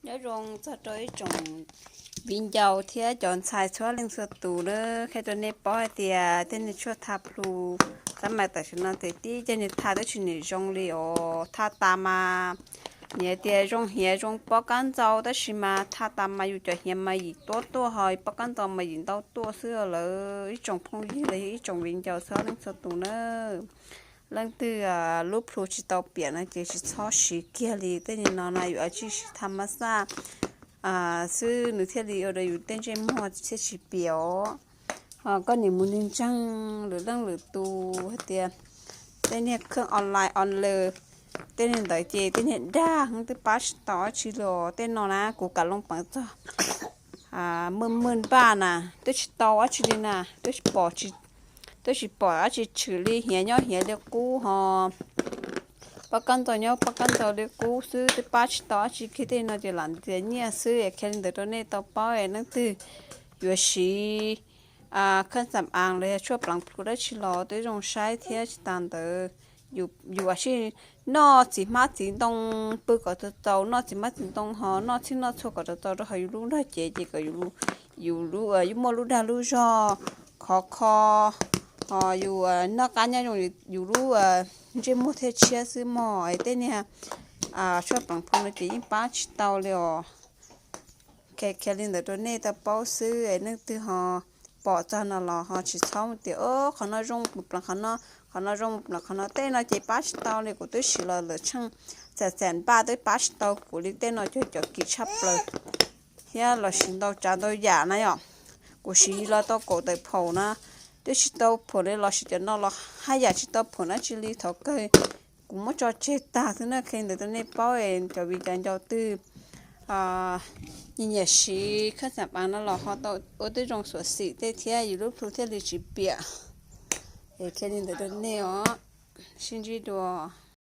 Nyob zoo txog rau ib tsoom viv ncaus thiab cov ntxhais txhua leej txhua tus na, qhia rau nej paub hais tias tej niag tshuaj tha plhu, tab mas tam sim no ces tib cov niag tha twb tsis nim zoo li os. Tha tas mas nim tias zoo hiav zoo pob kab ntxau, tab sis mas tha tas mas yus cov hiav mas yim tuab tuaj, ho pob kab ntxau mas yim ntau tuaj xwb. Lawv ib tsoom phooj ywg los yog ib tsoom viv ncaus txhua leej txhua tus na, leej twg lub plhu tsis tau piam no ces tsis txhob siv kiag li. Tej niag no na yus ua tsij siv tha mab xaj xwb nws thiaj li ua rau yus tej ntsej muag thiaj tsis piam os. Ho koj nim mus ntseeg ntseeg lwm leej lwm tus hais tias tej niag kheej online online, tej niag ntawd ces tej niag dag heev twb pab tsis tau dab tsi li os. Tej no na kuv kam loo peev txog maj maj npaj na, twb tsis tau dab tsi li na, twb tsis pom, twb tsis pom dab tsi tshwm li, hiav nyob hiav li qub ho pob kab ntxau nyob pob kab ntxau li qub xwb, twb pab tsis tau dab tsi kiag. Tej no ces lam ntiav nyiaj xwb. Qhia li ntawd rau nej tau paub, leej twg yuav siv kheej xam aav los yog tshuaj pleev plhu dab tsi los twb zoo saib thiab. Tsis tas ntawd yus ua si noj txiv hmab txiv ntoo pw kom txaus txaus, noj txiv hmab txiv ntoo ho noj txhij noj txhua kom txaus txaus rau hauv yus lub nrog cev ces kom yus muaj lub dag lub zog khov kho, ho yus noj qab nyob zoo, yus lub ntsej muag thiaj tshiab xwb mog. Tej niag tshuaj pleev plhu no ces yeej pab tsis tau li os. Qhia li ntawd rau nej tau paub xwb, leej twg ho pom txog no los ho tsis txhob tias qhov no zoo mus pleev qhov no, qhov no zoo mus pleev qhov no. Tej no ces pab tsis tau li, kuv twb siv los lawm tsheej xam xam npaj twb pab tsis tau kuv li. Tej no cov kim tshaj plaws thiab los siv ntau tsav ntau yam na yom. Kuv siv los tau kaum tawm phaum na, twb tsis tau phaum li los siv cov no los haj yam tsis tau phaum dab tsi li. Thaum kawg kuv muab tso tseg tag xwb na. Qhia li ntawd rau nej paub, cov viv ncaus twg nyiam nyiam siv kheej xam aav no los ho tau ua tib zoo xyuam xim tej thiab yus lub plhu thiaj li tsis piam. Es qhia li ntawd rau nej os, sib ntsib dua.